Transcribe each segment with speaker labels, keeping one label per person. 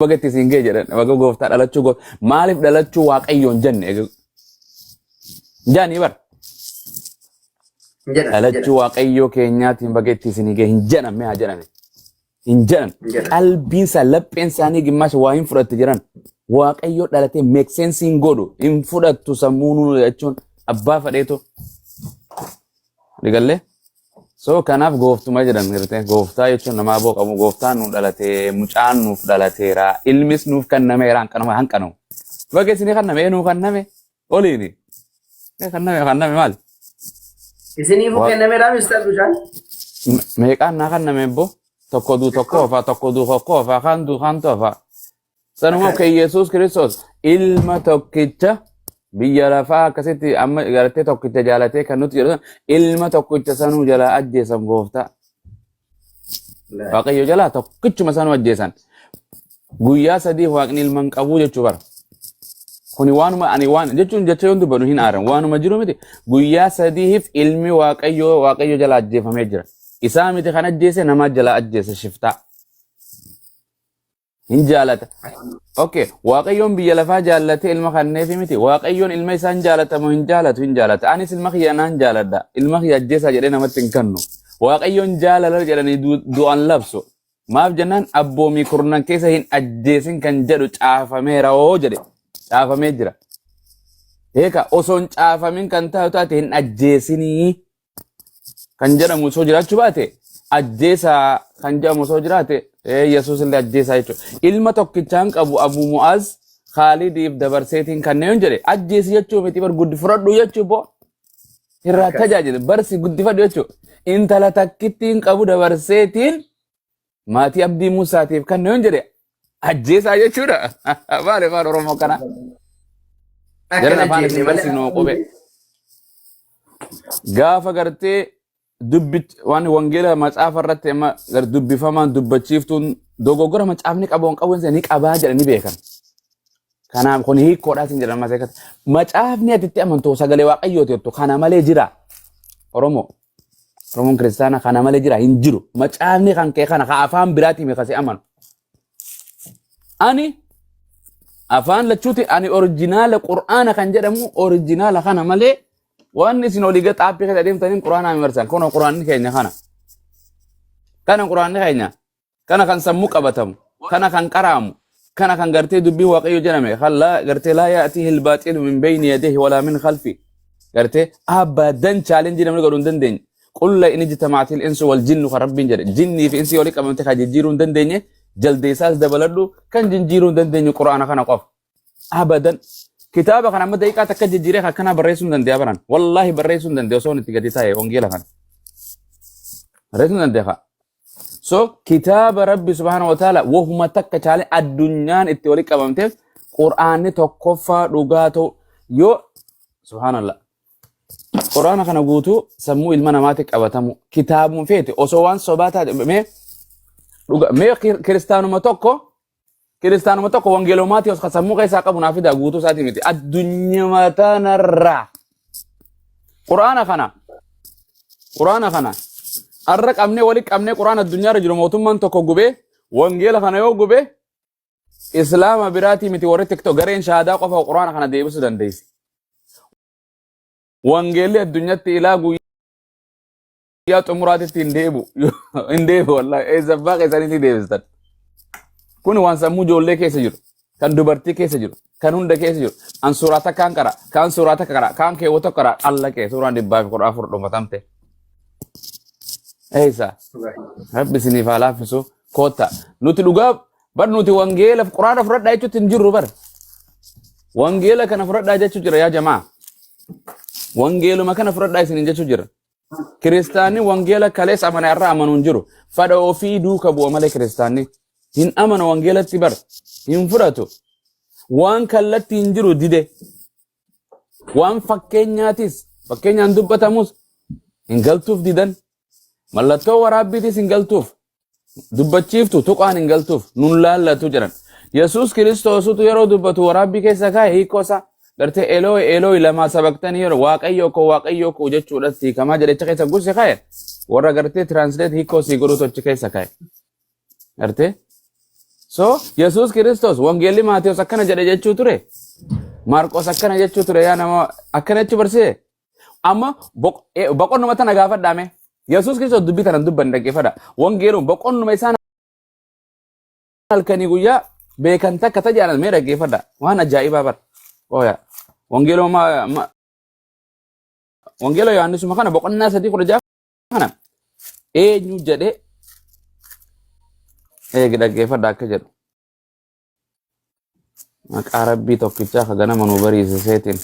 Speaker 1: Baga itti siin ga'e jedhan, baga gooftaa dhalachuu maaliif dhalachuu Waaqayyoon jenne jaanii bar.
Speaker 2: Hin jedhan.
Speaker 1: Dhalachuu Waaqayyoo keenyaatiin baga itti isin ga'e hin jedhan, mee haa jedhani. Hin jedhan.
Speaker 2: Hin jedhan.
Speaker 1: Qalbiin isaa, lapheen isaanii gimmaasha waa hin fudhatte jedhan. Waaqayyoo dhalatee make sense hin godhu, hin fudhattu sammuu nuu jechuun abbaa fadheetu. Digallee? So kanaaf gooftuma jedhan gartee, gooftaa jechuun nama aboo qabu, gooftaan nu dhalatee, mucaan nuuf dhalateera, ilmis nuuf kennameera. Hanqanuma hanqanu. Baga isinii kanname, nuu kanname oliini. Kanname kanname maali?
Speaker 2: Isiniifuu kennameedhaa, Mr. Bishaan?
Speaker 1: Meeqaan naa kanname ebbo? Tokko duu tokko ofa, tokko duu tokko ofa, kaan duu kaan tofa. Sanuma kan Yesuus Kiristoos ilma tokkicha biyya lafaa akkasitti amma gartee tokkicha jaalatee kan nuti jedhu ilma tokkicha sanuu jalaa ajjeesan gooftaa. Waaqayyo jalaa tokkichuma sanuu ajjeesan. Guyyaa 3 Waaqni ilma hin qabuu jechuu bara. Kuni waanuma ani waan jechuun jecha yoon dubbadhu hin aaran, waanuma jiru miti. Guyyaa 3f ilmi Waaqayyoo Waaqayyo jalaa ajjeefamee jira. Isaa miti kan ajjeese, nama jalaa ajjeese shiftaa. Hin jaalata. Okay, Waaqayyoon biyya lafaa jaallatee ilma kanneefi miti. Waaqayyoon ilma isaa hin jaalata moo hin jaalatu? Hin jaalata. Anis ilma kiyya naan jaaladha. Ilma kiyya ajjeesaa jedhee namatti hin kennu. Waaqayyoon jaalala jedhanii du'an labsu. Maaf jennaan abboomii kurnan keessa hin ajjeesin kan jedhu caafameera hoo jedhe. Caafamee jira. Eeka osoo hin caafamin kan taatu taate, hin ajjeesinii kan jedhamu osoo jiraachuu baate, ajjeesaa kan jedhamu osoo jiraate, Yesuus illee ajjeesaa jechuudha. Ilma tokkichaan qabu Abu Mu'az Khaalidiif dabarseetiin kanneen jedhe ajjeesi jechuu miti bar, guddi fudhadhu jechuu boo irraa tajaajila barsi guddifadhu jechuudha. Intala takkittiin qabu dabarseetiin maatii Abdii Musaatiif kanneen jedhe ajjeesaa jechuudha. Maali afaan Oromoo kana? Jaran
Speaker 2: Akkana
Speaker 1: afaan
Speaker 2: jenne
Speaker 1: isin
Speaker 2: malee.
Speaker 1: barsiisnu qubee. Gaafa gartee dubbi waan wangeela macaafa irratti amma dubbifamaan dubbachiiftuun dogoggora macaafni qabu hin qabu ni qabaa jedhanii beekan. Kanaaf kun hiikkoodhaas hin jedhan masee macaafni ati itti amantu sagalee Waaqayyooti jettu kana malee jira. Oromoo. Oromoon kiristaana kana malee jira hin jiru. Macaafni kan kee kana ka afaan biraatiin kasi amanu. Ani afaan lachuuti, ani original qur'aana kan jedhamu original kana malee waan isin olii gad xaappii keessa adeemtaniin qur'aanaa hin barsan. Kun qur'aanni keenya kana. Kana qur'aanni keenya. Kana kan sammuu qabatamu. Kana kan qaraamu. Kana kan gartee dubbii Waaqayyo jedhame. Kan laa gartee laa ya'tihi al-baaxilu min bayni yadayhi walaa min khalfi. Gartee abadan challenge namni godhuu hin dandeenye. Qul la in ijtama'ati al-insu wal jinnu kan Rabbiin jedhe. Jinnii fi insi walii qabamte kan jijjiiruu hin dandeenye. Jaldeessaas dabaladhu kan jijjiiruu hin dandeenye qur'aana kana qofa. Abadan. Kitaaba kana amma daqiiqaa takka jijjiiree akkanaa barreessuu hin dandeenya baran. Wallaahi barreessuu hin dandeenya osoo itti gadi taa'e wangeela kana. Barreessuu hin dandeenya. So kitaaba Rabbi subhaanahu wa ta'ala wahuma takka chaale addunyaan itti wali qabamteef qur'aanni tokkoffaa dhugaa ta'u yoo subhaanallah. Qur'aana kana guutuu sammuu ilma namaatti qabatamu kitaabuma feete osoo waan sobaa taate, mee dhuga mee kiristaanuma tokko wangeelomaatii os sammuu keessaa qabu naa fidaa, guutuu isaatii miti addunyaa tanarraa. Qur'aana kana arra qabnee wali qabnee qur'aana addunyaarra jiru mootummaan tokko gubee, wangeela kana yoo gubee, islaama biraatii miti, warri tiktok gareen shahaadaa qofa qur'aana kana deebisuu dandeessi. Wangeelli addunyatti ilaa guyyaa xumuraatitti hin deebu, hin deebu wallahi, eessabbaa keessanitti deebistan. Kun waan sammuu ijoollee keessa jiru, kan dubartii keessa jiru, kan hunda keessa jiru. An suuraa takkaan qara, kaan suuraa takka qara, kaan keewwata tokko qara, allaqee suuraan 114 dhumatamte. Eessa? Rabbi isiniif haa laaffisu. Kootta. Nuti dhugaa bar, nuti wangeela quraana fudhadhaa jechuutti hin jirru bar. Wangeela kana fudhadhaa jechuu jira yaa jamaa. Wangeeluma kana fudhadhaa isiniin jechuu jira. Kiristaanni wangeela kalees amana irraa amanuu hin jiru. Fadha ofii duuka bu'a malee kiristaanni hin amanu wangeelatti bar. Hin fudhatu. Waan kallattii hin jiru dide. Waan fakkeenyaatis fakkeenyaan dubbatamus hin galtuuf didan. Mallattoo waraabbiitis hin galtuuf. Dubbachiiftu tuqaan hin galtuuf, nun laallatu jedhan. Yesuus Kiristoosutu yeroo dubbatu waraabbii keessa kaa'e hiikoo isaa. Gartee Elooyi Elooyi lamaa sabaktanii yeroo Waaqayyoo koo Waaqayyoo koo jechuudhaan hiikamaa jedhecha keessa guse kaa'e. Warra gartee translate hiikoo sii godhutu achi keessa kaa'e. Gartee. So Yesuus Kiristoos wangeelli Maatewos akkana jedhe jechuu ture. Maarqos akkana jechuu ture yaa nama akkana jechuu barsiise. Amma boqonnuma tana gaafadhaame. Yesuus Kiristoos dubbii tana hin dubbanne dhaggeeffadha. Wangeeluma boqonnuma isaan halkanii guyyaa beekan takka tajaajilan mee dhaggeeffadha. Waan ajaa'ibaa bara. Ooya. Wangeeluma Wangeela Yohaannisuma kana boqonnaa 3:16 kana eenyu jedhee eegi dhaggeeffadha akka jedhu. Maqaa Rabbii tokkichaa ka ganama nu bariisiseetiin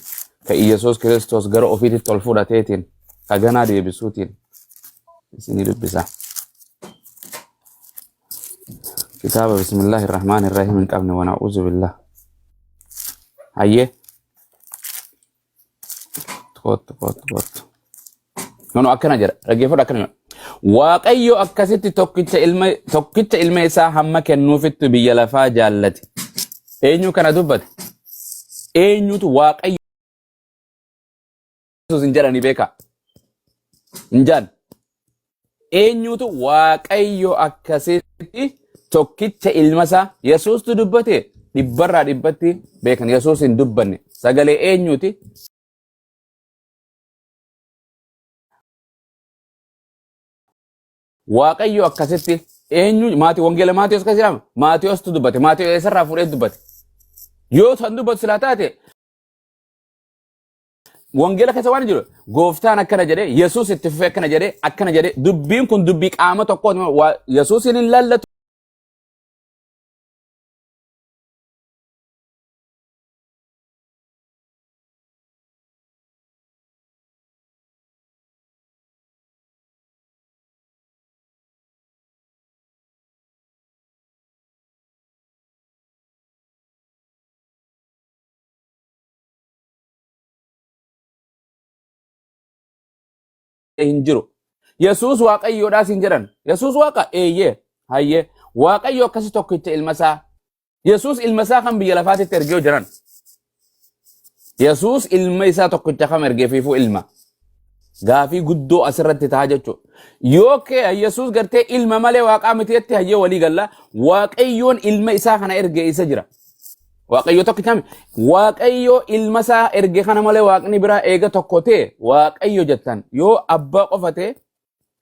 Speaker 1: ka Iyyasuus Kiristoos gara ofiititti ol fudhateetiin ka ganaa deebisuutiin isinii dubbisa. Kitaaba Bismillaahi Rahmaani Rahiim hin qabne wana'uuzu billah. Hayyee. Kottu kottu kottu. No, akkana jedha. Dhaggeeffadhu akkana jedha. Waaqayyo akkasitti tokkicha ilma isaa hamma kennuufitti biyya lafaa jaallate. Eenyu kana dubbate? Eenyutu Waaqayyo hin jedhanii beekaa? Hin jedhan. Eenyutu Waaqayyo akkasitti tokkicha ilma isaa Yesuustu dubbate dhibbarraa dhibbatti beekan Yesuus hin dubbanne sagalee eenyuti? Waaqayyo akkasitti eenyu maatii wangeela Maatiyos keessa jedhama Maatiyostu dubbate Maatiyos eessarraa fuudhee dubbate yoo san dubbatu silaa taate Wangeela keessa waan jiru gooftaan akkana jedhee Yesuus itti fufee akkana jedhee akkana jedhee dubbiin kun dubbii qaama tokkooti Yesuusin hin lallatu hin jiru. Yesuus Waaqayyoodhaas hin jedhan. Yesuus Waaqa eeyyee hayyee Waaqayyo akkasi tokkicha ilma isaa. Yesuus ilma isaa kan biyya lafaatitti ergee jiran. Yesuus ilma isaa tokkicha kam ergee fiifuu ilma. Gaafii guddoo asirratti ta'a jechuudha. Yoo kee Yesuus gartee ilma malee waaqaa miti jetti hayyee walii galla. Waaqayyoon ilma isaa kana ergee isa jira. Waaqayyo tokkicha miti. Waaqayyo ilma isaa erge kana malee waaqni biraa eega tokko ta'e Waaqayyo jettan yoo abbaa qofa ta'e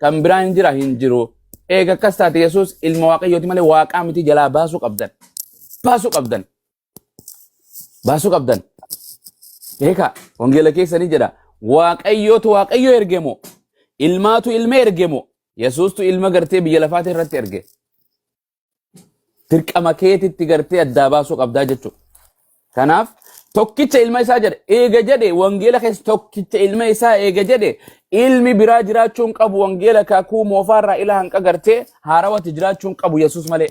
Speaker 1: kan biraa hin jira hin jiru. Eega akkas taate Yesuus ilma Waaqayyooti malee waaqaa miti jalaa baasuu qabdan. Baasuu qabdan. Baasuu qabdan. Eekaa wangeela keessanii jedha Waaqayyootu Waaqayyo erge moo ilmaatu ilma erge moo Yesuustu ilma gartee biyya lafaati irratti erge. Dirqama keetitti gartee addaa baasuu qabdaa jechuudha. Kanaaf tokkicha ilma isaa jedhe eega jedhe wangeela keessa tokkicha ilma isaa eega jedhe ilmi biraa jiraachuu hin qabu wangeela kakuu moofaarraa ila hanqa gartee haarawatti jiraachuu hin qabu Yesuus malee.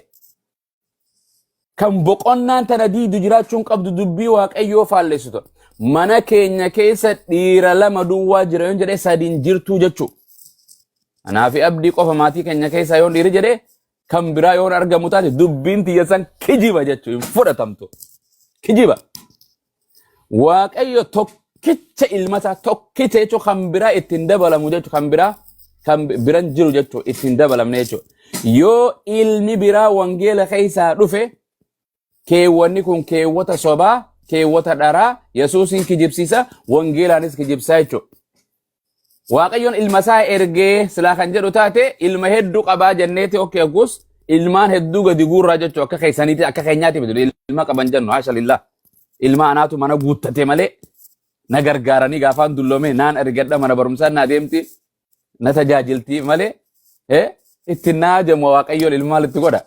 Speaker 1: Kan boqonnaan tana diidu jiraachuu hin qabdu dubbii Waaqayyoo faallessitu. Mana keenya keessa dhiira lama duwwaa jira yoon jedhee sadiin jirtuu jechuudha. Anaa fi abdii qofa maatii keenya keessaa yoon dhiirri jedhee kan biraa yoon argamu taate dubbiin tiyya san kijiba jechuudha hin fudhatamtu. Kijiba. Waaqayyo tokkicha ilma isaa tokkicha jechuun kan biraa ittiin dabalamu jechuudha kan biraa kan biran jiru jechuudha ittiin dabalamne jechuudha. Yoo ilmi biraa wangeela keessaa dhufe keewwanni kun keewwata sobaa keewwata dharaa Yesuusin kijibsiisa wangeelaanis kijibsaa jechuudha. Waaqayyoon ilma isaa ergee silaa kan jedhu taate ilma hedduu qabaa jenneeti okkee hoggus ilmaan hedduu gadi guurraa jechuu akka keessaniiti akka keenyaati miti ilma qaban jennu haasha lillah ilma anaatu mana guuttate malee na gargaaranii gaafaan dulloome naan ergadha mana barumsaa na deemti na tajaajilti malee itti naa jamu Waaqayyoon ilma maalitti godha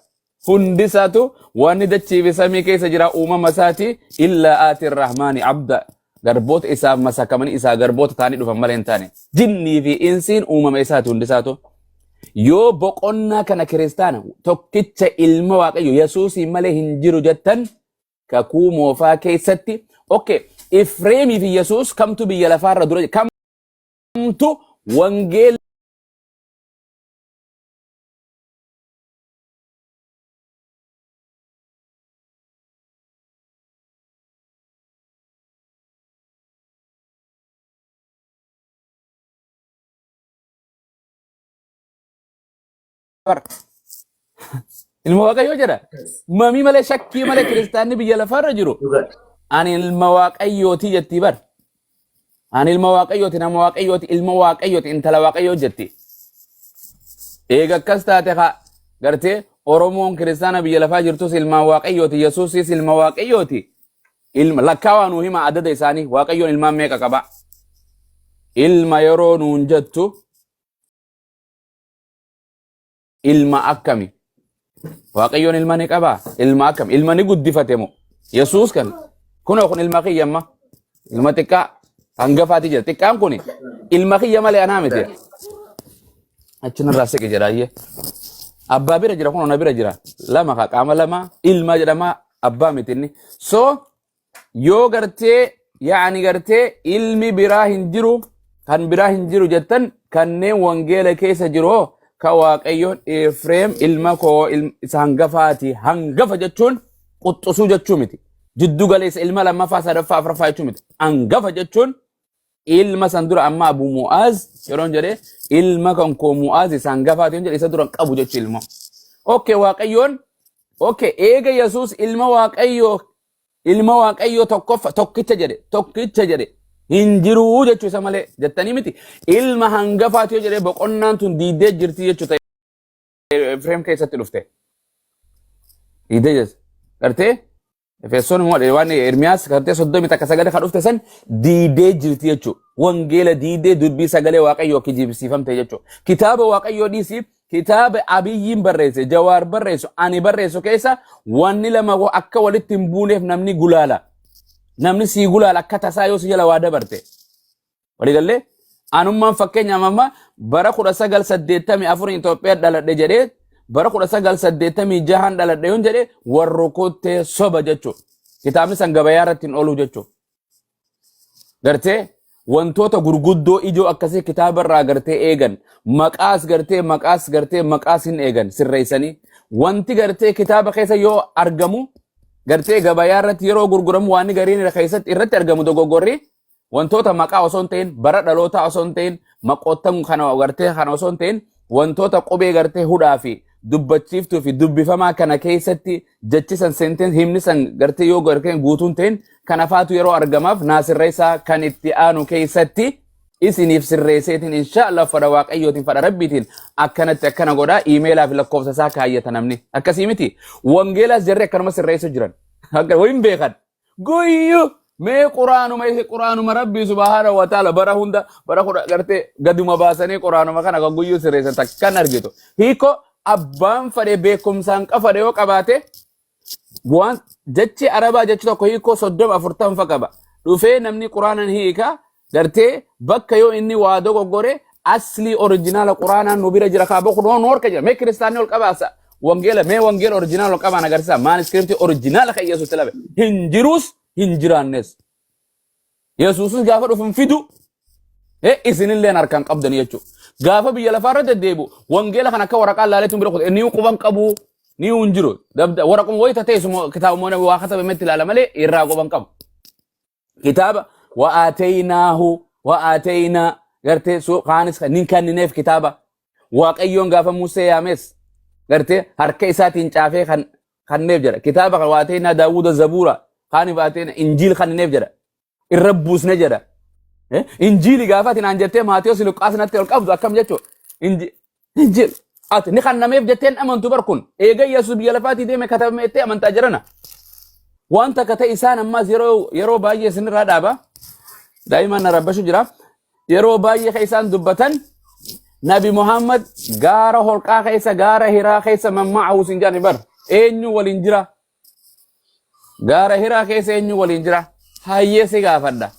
Speaker 1: Hundi isaatu wanni dachii fi samii keessa jira uumama isaati illaa aati rahmaani abda garboota isaaf masakamanii isaa garboota ta'anii dhufan malee hin taane jinnii fi insiin uumama isaati hundi isaatu. Yoo boqonnaa kana kiristaana tokkicha ilma Waaqayyo Yesuusiin malee hin jiru jettan kakuu moofaa keessatti okay Ifreemii fi Yesuus kamtu biyya lafaarra dura kamtu wangeela Ilma Waaqayyoo jedha. Mamii malee shakkii malee kiristaanni biyya lafaarra jiru.
Speaker 2: Dhugaadha.
Speaker 1: Ani ilma Waaqayyooti jetti bar. Ani ilma Waaqayyooti, nama Waaqayyooti, ilma Waaqayyooti, intala Waaqayyoo jetti. Eega akkas taate haa gartee Oromoon kiristaana biyya lafaa jirtus ilmaan Waaqayyooti, Yesuusis ilma Waaqayyooti. Ilma lakkaawaa nuu hima adada isaanii Waaqayyoon ilmaan meeqa qaba? Ilma yeroo nuun jettu ilma akkami? Waaqayyoon ilma ni qabaa? Ilma akkami? Ilma ni guddifate moo? Yesuus kan kunoo kun ilma kiyya amma ilma xiqqaa hangafaati jira. Xiqqaan kun ilma kiyya malee anaa miti. Achi narraa siqi jedha ayyee. Abbaa bira jira kunoo na bira jira. Lama ka qaama lama ilma jedhama abbaa miti inni. So yoo gartee yaani gartee ilmi biraa hin jiru kan biraa hin jiru jettan kanneen wangeela keessa jiru hoo ka Waaqayyoon Efreem ilma koo isa hangafaati. Hangafa jechuun quxxusuu jechuu miti. Jiddu galeessa ilma lammaffaa sadaffaa afuraffaa jechuu miti. Hangafa jechuun ilma san dura amma Abu Mu'aaz yeroon jedhee ilma kan koo Mu'aaz isa hangafaati yoon jedhe isa dura hin qabu jechuu ilmoo. Okay, Waaqayyoon okay eega Yesuus ilma Waaqayyoo ilma Waaqayyoo tokkoffa tokkicha jedhe tokkicha jedhe hin jiruu jechuu isa malee jettanii miti. Ilma hangafaati yoo jedhee boqonnaan tun diidee jirti jechuu ta'e Efreem keessatti dhufte. Diidee jirti. Gartee Efesoon immoo waan Ermiyaas gartee 31:9 kan dhufte san diidee jirti jechuudha. Wangeela diidee dubbii sagalee Waaqayyoo kijibsiifamte jechuudha. Kitaaba Waaqayyoo dhiisii kitaaba Abiyyiin barreesse, Jawaar barreessu, ani barreessu keessa wanni lama akka walitti hin buuneef namni gulaala. Namni sii gulaala akka tasaa yoo si jala waa dabarte. Waliigallee anummaan fakkeenyaaf amma bara 1984 Itoophiyaa dhaladhe jedhee bara 1986 dhaladhe yoon jedhe warra kottee soba jechuudha. Kitaabni san gabayaa irratti hin oolu jechuudha. Gartee wantoota gurguddoo ijoo akkasii kitaaba irraa gartee eegan maqaas gartee maqaas gartee maqaas hin eegan sirreessanii wanti gartee kitaaba keessa yoo argamu gartee gabayaa irratti yeroo gurguramu waan gariin keessatti irratti argamu dogoggorri wantoota maqaa osoo hin ta'in bara dhalootaa osoo hin ta'in maqoottan kana gartee kana osoo hin ta'in wantoota qubee gartee hudhaa fi dubbachiiftuu fi dubbifamaa kana keessatti jechi san sentence himni san gartee yoo gartee guutuun ta'in kana faatu yeroo argamaaf naa sirreessaa kan itti aanu keessatti isiniif sirreesseetiin insha Allah fadha Waaqayyootiin fadha Rabbiitiin akkanatti akkana godhaa iimeelaa fi lakkoofsa isaa kaayyata namni akkasii miti wangeelaas jarri akkanuma sirreessu jiran akka wayin beekan Guyyu mee quraanuma isi quraanuma Rabbii subhaana wa ta'ala bara hunda bara kudha gartee gaduma baasanii quraanuma kana kan guyyuu sirreessan takkan argitu. Hiiko abbaan fadhe beekumsaan qafadhe yoo qabaate waan jechi arabaa jechi tokko hiikoo 30 40 fa qaba. Dhufee namni quraanan hiika gartee bakka yoo inni waa dogoggore aslii orijinaala quraanaan nu bira jira kaaba kun nu harka jira mee kiristaanni ol qabaasa wangeela mee wangeela orijinaala ol qabaan agarsiisa maaniskiriptii orijinaala kan Yesuus labe hin jiruus hin jiraannes Yesuusis gaafa dhufu hin fidu isinilleen harkaan qabdanii jechuudha. Gaafa biyya lafaarra deddeebi'u wangeela kan akka waraqaa ilaaleetu bira kutu inni quban qabu ni hin jiru. Waraquma wayita teessuma kitaabuma waa katabametti ilaala malee irraa quban qabu. Kitaaba wa'aateynaahu wa'aateynaa gartee kaanis nin kennineef kitaaba Waaqayyoon gaafa Musee yaames gartee harka isaatiin caafee kan kanneef jedha. Kitaaba kan wa'aateynaa Daawuda Zabuura kaaniif wa'aateynaa Injiil kannineef jedha. Irra buusne jedha. Injiili gaafa ati naan jettee Maatiyos Luqqaas natti ol qabdu akkam jechuudha. Injiil ati ni kannameef jetteen amantu bar kun eega Yesuus biyya lafaatii deeme katabame jettee amantaa jirana. Waan takka ta'e isaan ammaas yeroo baay'ee isinirraa dhaaba. Daa'imaan na rabbashu jira. Yeroo baay'ee kan isaan dubbatan Nabi Muhammad gaara holqaa keessa gaara Hiraa keessa mammaa'a sin jedhani bar eenyu waliin jira. Gaara Hiraa keessa eenyu waliin jira? Hayyee si gaafadha.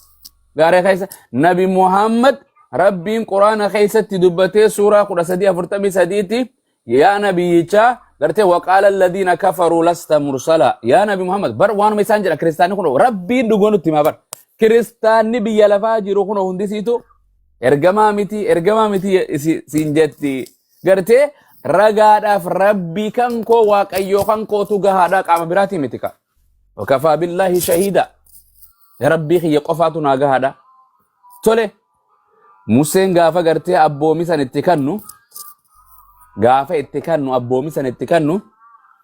Speaker 1: Gaara keessa Nabi Muhammad Rabbiin Quraana keessatti dubbatee suuraa 13:43tti yaa nabiyyichaa gartee waqaala alladhiina kafaruu lasta mursala yaa Nabi Muhammad bar waanuma isaan jedha kiristaanni kun Rabbiin dhugoo nutti himaa bar kiristaanni biyya lafaa jiru kun hundisiitu ergamaa miti ergamaa miti siin jetti Gartee ragaadhaaf Rabbii kan koo Waaqayyoo kan kootu gahaadha qaama biraatii miti ka. Wakafaa billaahi shahiida. Rabbii kiyya qofaatu naa gahaadha. Tole Museen gaafa gartee abboomi san itti kannu gaafa itti kannu abboomi san itti kannu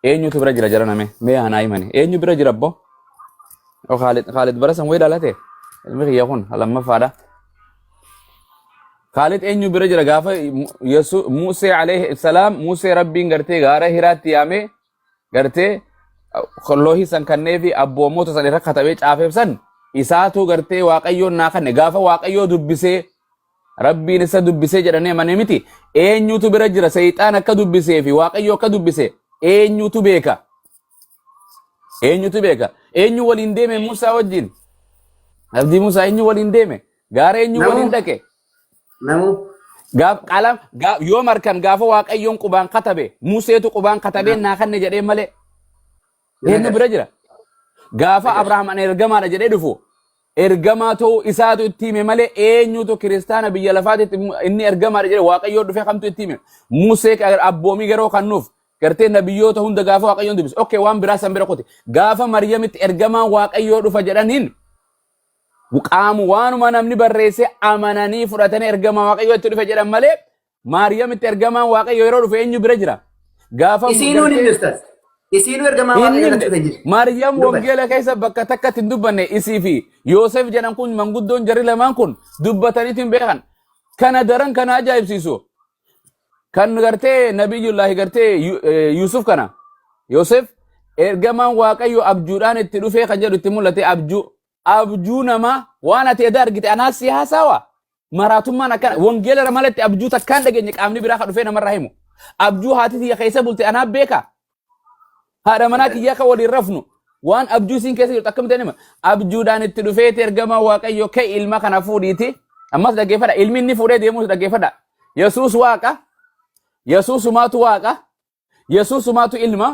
Speaker 1: Eenyutu bira jira jara name? Mee anaa himani. Eenyu bira jira abbo? O Khalid Khalid bara san wayii dhalate. Ilmi kiyya kun lammaffaadha. Khalid eenyu bira jira gaafa Yesu Musee alayhi salaam Musee Rabbiin gartee gaara Hiraatti yaamee gartee loohii san kannee fi abboommota san irra katabee caafeef san isaatu gartee Waaqayyoon naa kanne gaafa Waaqayyoo dubbisee Rabbiin isa dubbisee jedhanii amane miti. Eenyutu bira jira seexaan akka dubbisee fi Waaqayyo akka dubbise eenyutu beeka? Eenyutu beeka? Eenyu waliin deeme Musaa wajjin? Abdii Musaa eenyu waliin deeme? Gaara eenyu
Speaker 2: Namuu.
Speaker 1: waliin dhaqe?
Speaker 2: Namuu.
Speaker 1: Gaaf qalam gaaf yoo markan gaafa Waaqayyoon qubaan katabe Museetu qubaan katabee naa kanne jedhee malee eenyu bira jira? Gaafa Abrahaam ani ergamaadha jedhee dhufu ergamaa ta'uu isaatu itti hime malee eenyutu kiristaana biyya lafaatitti inni ergamaadha jedhe Waaqayyoon dhufee kamtu itti hime? Musee abboomii garoo kan nuuf gartee nabiyyoota hunda gaafa Waaqayyoon dubbise. Okay, waan biraa san bira kuti. Gaafa Maryamitti ergamaan Waaqayyoo dhufa jedhaniin qaamu waanuma namni barreesse amananii fudhatanii ergamaa Waaqayyoo itti dhufe jedhan malee Maariyamitti ergamaan Waaqayyoo yeroo dhufe eenyu bira jira? Gaafa
Speaker 2: Isiinuu ni ustaz. Isiinuu ergamaa
Speaker 1: Inni
Speaker 2: Waaqayyoo irratti dhufe jira.
Speaker 1: Maariyaam
Speaker 2: Dubbanne.
Speaker 1: wangeela keessa bakka takkatti hin dubbanne isii fi Yoosef jedhan kun manguddoon jarri lamaan kun dubbataniitu hin beekan. Kana daran kana ajaa'ibsiisu. Kan gartee Nabiyyullaahi gartee Yuusuf kana Yoosef ergamaan Waaqayyo abjuudhaan itti dhufee kan jedhu itti mul'ate abjuu abjuu namaa waan ati eda argite anaas si haasawa. Maraatummaan akkana wangeela irra malatti abjuu takkaan dhageenye qaamni biraa kan dhufee namarraa himu. Abjuu haati tiyya keessa bulte anaa beeka. Haadha manaa kiyyaa kan waliin rafnu waan abjuu isiin keessa jirtu akkamitti hima. Abjuudhaan itti dhufeeti ergamaa Waaqayyoo ka'e ilma kana fuudhiiti. Ammas dhaggeeffadha. Ilmi inni fuudhee deemus dhaggeeffadha. Yesuus Waaqa. Yesuusumaatu Waaqa. Yesuusumaatu ilma.